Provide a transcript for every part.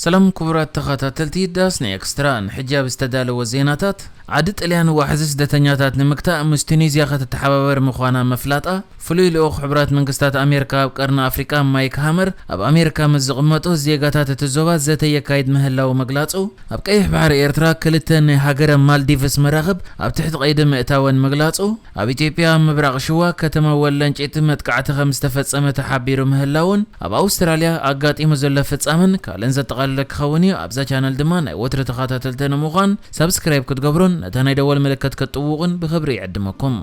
ሰላም ክቡራት ተኸታተልቲ ዳስና ኤክስትራ፣ ንሕጂ ኣብ ዝተዳለወ ዜናታት፣ ዓዲ ጥልያን ዋሕዚ ስደተኛታት ንምግታእ ምስ ቱኒዝያ ከተተሓባበር ምዃና ምፍላጣ፣ ፍሉይ ልኡኽ ሕቡራት መንግስታት ኣሜሪካ ኣብ ቀርኒ ኣፍሪቃ ማይክ ሃመር ኣብ ኣሜሪካ ምስ ዝቕመጡ ዜጋታት እቲ ዞባ ዘተ የካይድ ምህላው ምግላጹ፣ ኣብ ቀይሕ ባሕሪ ኤርትራ ክልተ ናይ ሃገረ ማልዲቭስ መራኽብ ኣብ ትሕቲ ቀይዲ ምእታወን ምግላጹ፣ ኣብ ኢትዮጵያ ኣብ ምብራቕ ሽዋ ከተማ ወለንጭቲ መጥቃዕቲ ከም ዝተፈጸመ ተሓቢሩ ምህላውን፣ ኣብ ኣውስትራልያ ኣጋጢሙ ዘሎ ፍጻመን ካልእን ዘጠቓለለ ክኸውን እዩ። ኣብዛ ቻነል ድማ ናይ ወትሪ ተኸታተልቲ ንምዃን ሳብስክራይብ ክትገብሩን ነታ ናይ ደወል ምልክት ክትጥውቑን ብኽብሪ ይዕድመኩም።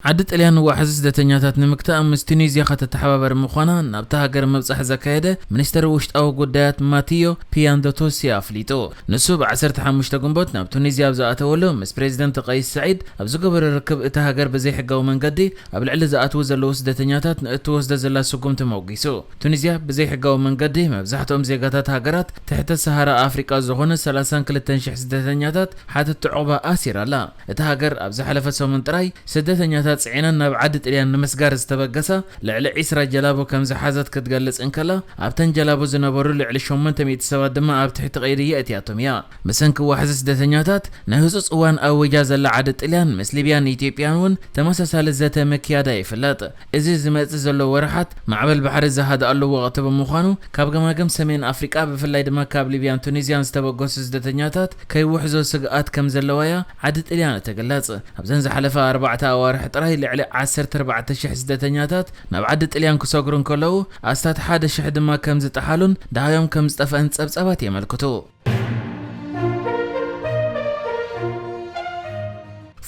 ዓዲ ጥልያን ዋሕዚ ስደተኛታት ንምግታእ ምስ ቱኒዝያ ከተተሓባበር ምዃና ናብታ ሃገር ምብጻሕ ዘካየደ ሚኒስተር ውሽጣዊ ጉዳያት ማቲዮ ፒያንዶቶሲ ኣፍሊጡ። ንሱ ብ ዓሰርተ ሓሙሽተ ግንቦት ናብ ቱኒዝያ ኣብ ዝኣተወሉ ምስ ፕሬዚደንት ቀይስ ሰዒድ ኣብ ዝገበሮ ርክብ፣ እታ ሃገር ብዘይሕጋዊ መንገዲ ኣብ ልዕሊ ዝኣትዉ ዘለዉ ስደተኛታት ንእትወስዶ ዘላ ስጉምቲ መጒሱ። ቱኒዝያ ብዘይሕጋዊ መንገዲ መብዛሕትኦም ዜጋታት ሃገራት ትሕተ ሰሃራ ኣፍሪቃ ዝኾኑ ሰላሳን ክልተን ሽሕ ስደተኛታት ሓተትቲ ዑቕባ ኣሲራ ኣላ። እታ ሃገር ኣብ ዝሓለፈ ሰሙን ጥራይ ስደተኛታት ጽዒነን ናብ ዓዲ ጥልያን ንምስጋር ዝተበገሳ ልዕሊ ዒስራ ጀላቡ ከም ዝሓዘት ክትገልጽ እንከላ፣ ኣብተን ጀላቡ ዝነበሩ ልዕሊ ሸሞንተ ሚእቲ ሰባት ድማ ኣብ ትሕቲ ቀይዲ የእትያቶም እያ። ብሰንኪ ዋሕዚ ስደተኛታት ናይ ህጹጽ እዋን ኣዊጃ ዘላ ዓዲ ጥልያን ምስ ሊብያን ኢትዮጵያን እውን ተመሳሳሊ ዘተ ምክያዳ ይፍለጥ። እዚ ዝመጽእ ዘሎ ወርሓት ማዕበል ባሕሪ ዝሃድኣሉ ወቕቲ ብምዃኑ፣ ካብ ገማግም ሰሜን ኣፍሪቃ ብፍላይ ድማ ካብ ሊብያን ቱኒዝያን ዝተበገሱ ስደተኛታት ከይውሕዞ ስግኣት ከም ዘለዋ እያ ዓዲ ጥልያን እትግለጽ። ኣብዘን ዝሓለፋ ኣርባዕተ ኣዋርሕ ጥራይ ልዕሊ ዓሰርተ ኣርባዕተ ሽሕ ስደተኛታት ናብ ዓዲ ጥልያን ክሰግሩ እንከለዉ፣ ኣስታት ሓደ ሽሕ ድማ ከም ዝጠሓሉን ደሃዮም ከም ዝጠፍአን ጸብጻባት የመልክቱ።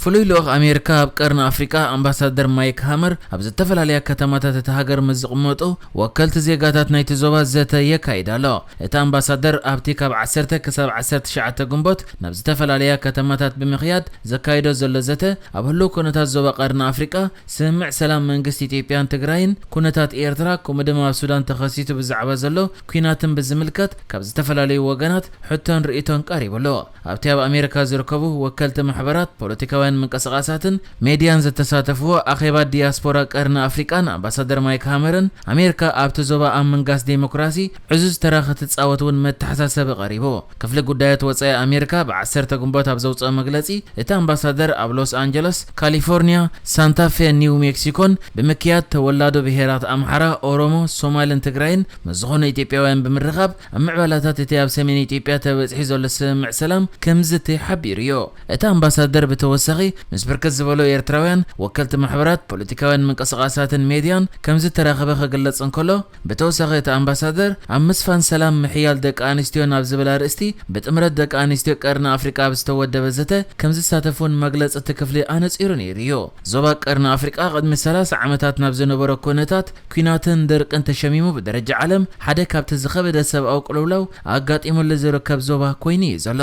ፍሉይ ልኡኽ ኣሜሪካ ኣብ ቀርኒ ኣፍሪቃ ኣምባሳደር ማይክ ሃመር ኣብ ዝተፈላለያ ከተማታት እታ ሃገር ምስ ዝቕመጡ ወከልቲ ዜጋታት ናይቲ ዞባ ዘተ የካይድ ኣሎ። እቲ ኣምባሳደር ኣብቲ ካብ ዓሰርተ ክሳብ ዓሰርተ ትሽዓተ ግንቦት ናብ ዝተፈላለያ ከተማታት ብምኽያድ ዘካይዶ ዘሎ ዘተ፣ ኣብ ህሉው ኩነታት ዞባ ቀርኒ ኣፍሪቃ ስምምዕ ሰላም መንግስቲ ኢትዮጵያን ትግራይን፣ ኩነታት ኤርትራ፣ ከምኡ ድማ ኣብ ሱዳን ተኸሲቱ ብዛዕባ ዘሎ ኲናትን ብዝምልከት ካብ ዝተፈላለዩ ወገናት ሕቶን ርእይቶን ቀሪቡ ኣሎ። ኣብቲ ኣብ ኣሜሪካ ዝርከቡ ወከልቲ ማሕበራት፣ ፖለቲካውያን ምንቅስቓሳትን ሜድያን ዝተሳተፍዎ ኣኼባ ዲያስፖራ ቀርኒ ኣፍሪቃን ኣምባሳደር ማይክ ሃመርን፣ ኣሜሪካ ኣብቲ ዞባ ኣብ ምንጋስ ዴሞክራሲ ዕዙዝ ተራ ክትጻወት እውን መተሓሳሰቢ ቀሪቡ። ክፍሊ ጉዳያት ወጻኢ ኣሜሪካ ብ ዓሰርተ ግንቦት ኣብ ዘውጽኦ መግለጺ፣ እቲ ኣምባሳደር ኣብ ሎስ ኣንጀለስ፣ ካሊፎርኒያ፣ ሳንታ ፌ፣ ኒው ሜክሲኮን ብምክያድ ተወላዶ ብሄራት ኣምሓራ፣ ኦሮሞ፣ ሶማልን ትግራይን ምስ ዝኾኑ ኢትዮጵያውያን ብምርኻብ ኣብ ምዕባላታት እቲ ኣብ ሰሜን ኢትዮጵያ ተበጺሑ ዘሎ ስምምዕ ሰላም ከምዝቲ ሓቢሩ እዩ። እቲ ኣምባሳደር ብተወሳኺ ምስ ብርክት ዝበሉ ኤርትራውያን ወከልቲ ማሕበራት፣ ፖለቲካውያን ምንቅስቓሳትን ሜድያን ከምዝተራኸበ ክግለጽ እንከሎ፣ ብተወሳኺ እቲ ኣምባሳደር ኣብ ምስፋን ሰላም ምሕያል ደቂ ኣንስትዮ ናብ ዝብል ኣርእስቲ ብጥምረት ደቂ ኣንስትዮ ቀርኒ ኣፍሪቃ ኣብ ዝተወደበ ዘተ ከምዝሳተፉን መግለጺ እቲ ክፍሊ ኣነጺሩ ነይሩ እዩ። ዞባ ቀርኒ ኣፍሪቃ ቅድሚ ሰላሳ ዓመታት ናብ ዝነበሮ ኩነታት ኲናትን ድርቅን ተሸሚሙ ብደረጃ ዓለም ሓደ ካብቲ ዝኸበደ ሰብኣዊ ቅልውላው ኣጋጢሙሉ ዝርከብ ዞባ ኮይኑ እዩ ዘሎ።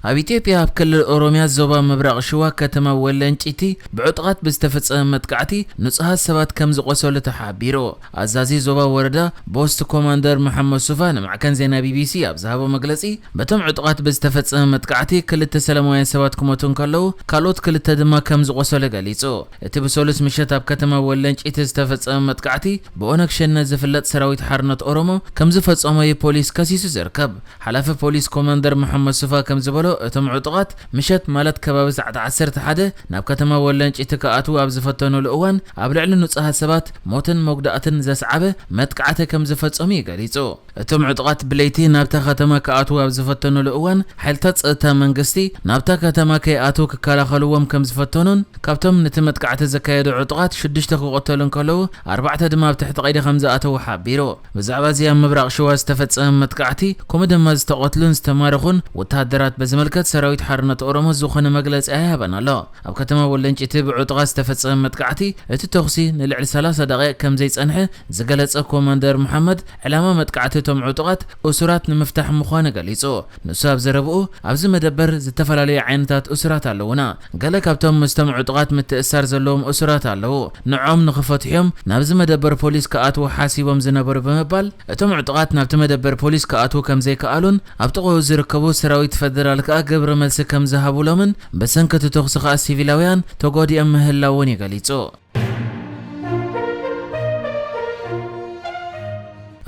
ኣብ ኢትዮጵያ ኣብ ክልል ኦሮሚያ ዞባ ምብራቕ ሽዋ ከተማ ወለንጪቲ ብዕጡቓት ብዝተፈጸመ መጥቃዕቲ ንጹሃት ሰባት ከም ዝቖሰሉ ተሓቢሩ። ኣዛዚ ዞባ ወረዳ ቦስት ኮማንደር መሓመድ ሱፋ ንማዕከን ዜና ቢቢሲ ኣብ ዝሃቦ መግለጺ፣ በቶም ዕጡቓት ብዝተፈጸመ መጥቃዕቲ ክልተ ሰላማውያን ሰባት ክሞቱ እንከለዉ፣ ካልኦት ክልተ ድማ ከም ዝቖሰሉ ገሊጹ። እቲ ብሰሉስ ምሸት ኣብ ከተማ ወለንጪቲ ዝተፈጸመ መጥቃዕቲ ብኦነግ ሸነ ዝፍለጥ ሰራዊት ሓርነት ኦሮሞ ከም ዝፈጸሞ እዩ ፖሊስ ከሲሱ ዝርከብ። ሓላፊ ፖሊስ ኮማንደር መሓመድ ሱፋ ከም ዝበሎ፣ እቶም ዕጡቓት ምሸት ማለት ከባቢ ሰዓት ዓሰርተ ሓደ ናብ ከተማ ወለንጪቲ ክኣትዉ ኣብ ዝፈተኑሉ እዋን ኣብ ልዕሊ ንጹሃት ሰባት ሞትን መጉዳእትን ዘስዓበ መጥቃዕቲ ከም ዝፈጸሙ እዩ ገሊጹ። እቶም ዕጡቓት ብለይቲ ናብታ ከተማ ክኣትዉ ኣብ ዝፈተኑሉ እዋን ሓይልታት ጸጥታ መንግስቲ ናብታ ከተማ ከይኣትዉ ክከላኸልዎም ከም ዝፈተኑን ካብቶም ነቲ መጥቃዕቲ ዘካየዱ ዕጡቓት ሽዱሽተ ክቐተሉ እንከለዉ ኣርባዕተ ድማ ኣብ ትሕቲ ቀይዲ ከም ዝኣተዉ ሓቢሩ። ብዛዕባ እዚ ኣብ ምብራቕ ሽዋ ዝተፈጸመ መጥቃዕቲ ከምኡ ድማ ዝተቐትሉን ዝተማረኹን ወተሃደራት በዝምልከት ሰራዊት ሓርነት ኦሮሞ ዝኾነ መግለጺ ኣይሃበን ኣሎ። ኣብ ከተማ ወለንጪቲ ብዕጡቓት ዝተፈጸመ መጥቃዕቲ እቲ ተኹሲ ንልዕሊ ሰላሳ ደቂቕ ከም ዘይጸንሐ ዝገለጸ ኮማንደር መሓመድ፣ ዕላማ መጥቃዕቲ እቶም ዕጡቓት እሱራት ንምፍታሕ ምዃኑ ገሊጹ። ንሱ ኣብ ዘረብኡ፣ ኣብዚ መደበር ዝተፈላለዩ ዓይነታት እሱራት ኣለዉና። ገለ ካብቶም ምስቶም ዕጡቓት ምትእስሳር ዘለዎም እሱራት ኣለዉ። ንዖም ንኽፈትሑዮም ናብዚ መደበር ፖሊስ ክኣትዉ ሓሲቦም ዝነበሩ ብምባል፣ እቶም ዕጡቓት ናብቲ መደበር ፖሊስ ክኣትዉ ከም ዘይከኣሉን ኣብ ጥቕኡ ዝርከቡ ሰራዊት ፈደራል ከኣ ግብረ መልሲ ከም ዝሃቡሎምን ብሰንኪ እቲ ተኹሲ ከኣ ሲቪላውያን ተጎዲኦም ምህላውን እዩ ገሊጹ።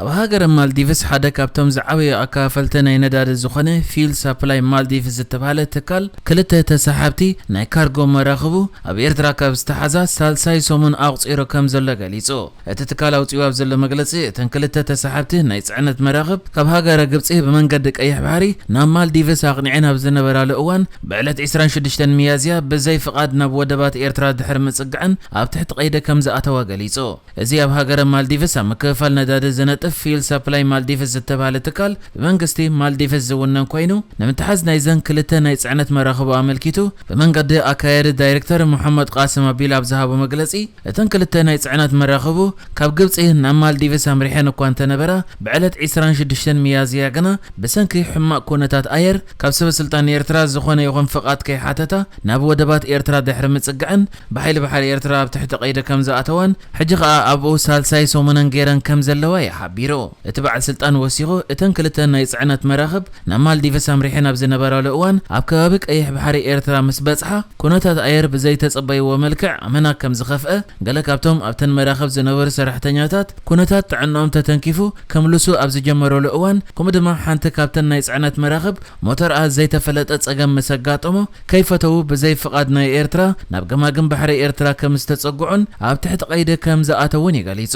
ኣብ ሃገረ ማልዲቭስ ሓደ ካብቶም ዝዓበዩ ኣካፈልቲ ናይ ነዳዲ ዝኾነ ፊውል ሳፕላይ ማልዲቭስ ዝተባህለ ትካል፣ ክልተ ተሳሓብቲ ናይ ካርጎ መራኽቡ ኣብ ኤርትራ ካብ ዝተሓዛ ሳልሳይ ሰሙን ኣቑጺሩ ከም ዘሎ ገሊጹ። እቲ ትካል ኣውጺኡ ኣብ ዘሎ መግለጺ፣ እተን ክልተ ተሳሓብቲ ናይ ጽዕነት መራኽብ ካብ ሃገረ ግብጺ ብመንገዲ ቀይሕ ባሕሪ ናብ ማልዲቭስ ኣቕኒዐን ኣብ ዝነበራሉ እዋን፣ ብዕለት ዕስራን ሽዱሽተን ሚያዝያ ብዘይ ፍቓድ ናብ ወደባት ኤርትራ ድሕሪ ምጽግዐን ኣብ ትሕቲ ቀይዲ ከም ዝኣተዋ ገሊጹ። እዚ ኣብ ሃገረ ማልዲቭስ ኣብ ምክፍፋል ነዳዲ ዝነጥፍ ፊውል ሳፕላይ ማልዲቭስ ዝተባህለ ትካል ብመንግስቲ ማልዲቭስ ዝውነን ኮይኑ፣ ንምትሓዝ ናይዘን ክልተ ናይ ጽዕነት መራኽቡ ኣመልኪቱ ብመንገዲ ኣካያዲ ዳይሬክተር መሐመድ ቃስም ኣቢል ኣብ ዝሃቦ መግለጺ፣ እተን ክልተ ናይ ጽዕነት መራኽቡ ካብ ግብጺ ናብ ማልዲቭስ ኣምሪሐን እኳ እንተነበራ፣ ብዕለት ዕስራን ሽዱሽተን ሚያዝያ ግና ብሰንኪ ሕማቕ ኩነታት ኣየር ካብ ሰበ ስልጣን ኤርትራ ዝኾነ ይኹን ፍቓድ ከይሓተታ ናብ ወደባት ኤርትራ ድሕሪ ምጽግዐን፣ ብሓይሊ ባሕሪ ኤርትራ ኣብ ትሕቲ ቀይዲ ከም ዝኣተዋን፣ ሕጂ ኸኣ ኣብኡ ሳልሳይ ሰሙነን ገይረን ከም ዘለዋ እዩ ሓቢሩ። እቲ በዓል ስልጣን ወሲኹ፣ እተን ክልተ ናይ ጽዕነት መራኽብ ናብ ማልዲቭስ ኣምሪሐን ኣብ ዝነበራሉ እዋን፣ ኣብ ከባቢ ቀይሕ ባሕሪ ኤርትራ ምስ በጽሓ፣ ኩነታት ኣየር ብዘይተጸበይዎ መልክዕ ኣመና ከም ዝኸፍአ፣ ገለ ካብቶም ኣብተን መራኽብ ዝነበሩ ሰራሕተኛታት ኩነታት ጥዕናኦም ተተንኪፉ ከምልሱ ኣብ ዝጀመረሉ እዋን፣ ከምኡ ድማ ሓንቲ ካብተን ናይ ጽዕነት መራኽብ ሞተርኣ ዘይተፈለጠ ጸገም ምስ ኣጋጠሞ፣ ከይፈተዉ ብዘይ ፍቓድ ናይ ኤርትራ ናብ ገማግም ባሕሪ ኤርትራ ከም ዝተጸግዑን ኣብ ትሕቲ ቀይዲ ከም ዝኣተዉን እዩ ገሊጹ።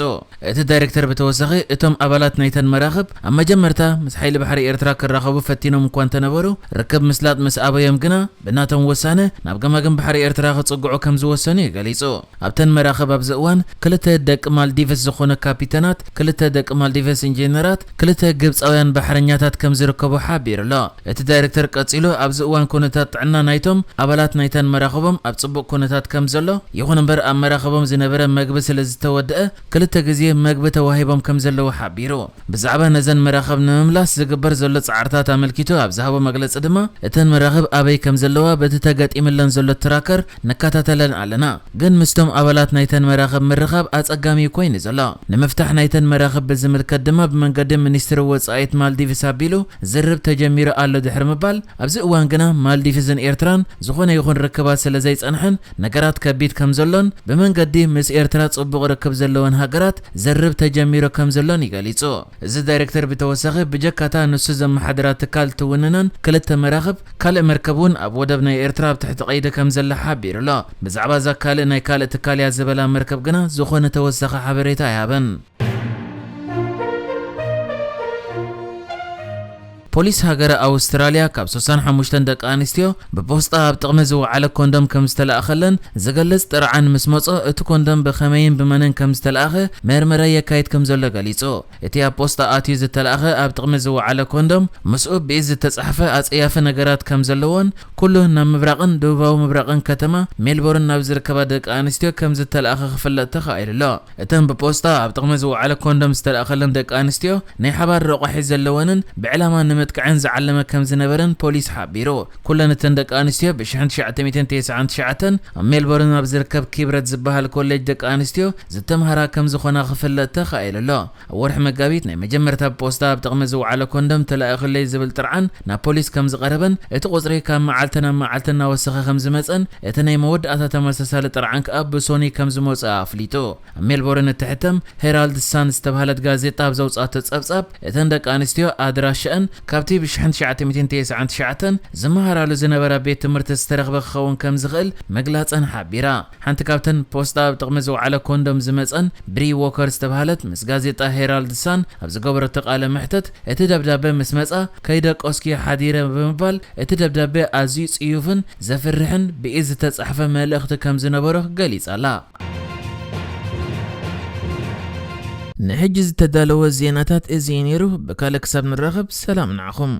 እቲ ዳይሬክተር ብተወሳኺ፣ እቶም ኣባላት ናይተን መራኽብ ኣብ መጀመርታ ምስ ሓይሊ ባሕሪ ኤርትራ ክራኸቡ ፈቲኖም እኳ እንተነበሩ፣ ርክብ ምስላጥ ምስ ኣበዮም ግና፣ ብናቶም ውሳነ ናብ ገማግም ባሕሪ ኤርትራ ክጽግዑ ከም ዝወሰኑ እዩ ገሊጹ። ኣብተን መራኽብ ኣብዚ እዋን ክልተ ደቂ ማልዲቭስ ዝኾኑ ካፒተናት፣ ክልተ ደቂ ማልዲቭስ ኢንጂነራት፣ ክልተ ግብጻውያን ባሕረኛታት ከም ዝርከቡ ሓቢሩ ኣሎ። እቲ ዳይሬክተር ቀጺሉ፣ ኣብዚ እዋን ኩነታት ጥዕና ናይቶም ኣባላት ናይተን መራኽቦም ኣብ ጽቡቕ ኩነታት ከም ዘሎ፣ ይኹን እምበር ኣብ መራኽቦም ዝነበረ መግቢ ስለ ዝተወደአ፣ ክልተ ግዜ መግቢ ተዋሂቦም ከም ዘለዉ ሓቢሩ። ብዛዕባ ነዘን መራኽብ ንምምላስ ዝግበር ዘሎ ጻዕርታት ኣመልኪቱ ኣብ ዝሃቦ መግለጺ ድማ፣ እተን መራኽብ ኣበይ ከም ዘለዋ በቲ ተገጢምለን ዘሎ ትራከር ንከታተለን ኣለና፣ ግን ምስቶም ኣባላት ናይተን መራኽብ ምርኻብ ኣጸጋሚ ኮይኑ ዘሎ። ንምፍታሕ ናይተን መራኽብ ብዝምልከት ድማ ብመንገዲ ሚኒስትሪ ወጻኢት ማልዲቭስ ኣቢሉ ዝርብ ተጀሚሩ ኣሎ ድሕሪ ምባል፣ ኣብዚ እዋን ግና ማልዲቭስን ኤርትራን ዝኾነ ይኹን ርክባት ስለ ዘይጸንሐን ነገራት ከቢድ ከም ዘሎን ብመንገዲ ምስ ኤርትራ ጽቡቕ ርክብ ዘለወን ሃገራት ዘርብ ተጀሚሩ ከም ዘሎን ይገሊጹ። እዚ ዳይሬክተር ብተወሳኺ ብጀካታ ንሱ ዘመሓድራ ትካል ትውንነን ክልተ መራኽብ ካልእ መርከብ እውን ኣብ ወደብ ናይ ኤርትራ ኣብ ትሕቲ ቀይዲ ከም ዘላ ሓቢሩ ኣሎ። ብዛዕባ እዛ ካልእ ናይ ካልእ ትካል እያ ዝበላ መርከብ ግና ዝኾነ ተወሳኺ ሓበሬታ ኣይሃበን። ፖሊስ ሃገረ ኣውስትራልያ ካብ ስሳን ሓሙሽተን ደቂ ኣንስትዮ ብፖስጣ ኣብ ጥቕሚ ዝወዓለ ኮንዶም ከም ዝተለኣኸለን ዝገልጽ ጥርዓን ምስ መጾ፣ እቲ ኮንዶም ብኸመይን ብመንን ከም ዝተለኣኸ መርመራ የካይድ ከም ዘሎ ገሊጹ። እቲ ኣብ ፖስጣ ኣትዩ ዝተለኣኸ ኣብ ጥቕሚ ዝወዓለ ኮንዶም ምስኡ ብኢድ ዝተጻሕፈ ኣጸያፊ ነገራት ከም ዘለዎን ኩሉ ናብ ምብራቕን ደቡባዊ ምብራቕን ከተማ ሜልቦርን ናብ ዝርከባ ደቂ ኣንስትዮ ከም ዝተለኣኸ ክፍለጥ ተኻኢሉ ኣሎ። እተን ብፖስጣ ኣብ ጥቕሚ ዝወዓለ ኮንዶም ዝተለኣኸለን ደቂ ኣንስትዮ ናይ ሓባር ረቋሒ ዘለወንን ብዕላማ ንምጥቃዕን ዝዓለመ ከም ዝነበረን ፖሊስ ሓቢሩ። ኩለን እተን ደቂ ኣንስትዮ ብ ሽሕን ትሽዓተ ሚእትን ተስዓን ትሽዓተን ኣብ ሜልቦርን ኣብ ዝርከብ ኪብረት ዝበሃል ኮሌጅ ደቂ ኣንስትዮ ዝተምሃራ ከም ዝኾና ክፍለጥ ተኻኢሉ ኣሎ። ኣብ ወርሒ መጋቢት ናይ መጀመርታ ብፖስታ ኣብ ጥቕሚ ዝወዓለ ኮንዶም ተላኢኹለይ ዝብል ጥርዓን ናብ ፖሊስ ከም ዝቐረበን እቲ ቁጽሪ ካብ መዓልቲ ናብ መዓልቲ እናወሰኸ ከም ዝመጸን እቲ ናይ መወዳእታ ተመሳሳሊ ጥርዓን ከኣ ብሶኒ ከም ዝመጽኣ ኣፍሊጡ። ኣብ ሜልቦርን እትሕተም ሄራልድ ሳን ዝተባህለት ጋዜጣ ኣብ ዘውጻእቶ ጸብጻብ፣ እተን ደቂ ኣንስትዮ ኣድራሸአን ካብቲ ብ ሽሕን ትሽዓተ ሚእትን ተስዓን ትሽዓተን ዝመሃራሉ ዝነበራ ቤት ትምህርቲ ዝተረኽበ ክኸውን ከም ዝኽእል ምግላጸን ሓቢራ። ሓንቲ ካብተን ፖስጣ ኣብ ጥቕሚ ዝወዓለ ኮንዶም ዝመጸን ብሪ ዎከር ዝተባህለት ምስ ጋዜጣ ሄራልድ ሳን ኣብ ዝገበረቶ ቃለ መሕተት፣ እቲ ደብዳበ ምስ መጻ ከይደቀስኩ ሓዲረ ብምባል፣ እቲ ደብዳበ ኣዝዩ ጽዩፍን ዘፍርሕን ብኢድ ዝተጻሕፈ መልእኽቲ ከም ዝነበሮ ገሊጻ ኣላ። ንሕጂ ዝተዳለወ ዜናታት እዚ እዩ ነይሩ። ብካልእ ክሳብ ንራኸብ ሰላም ንዓኹም።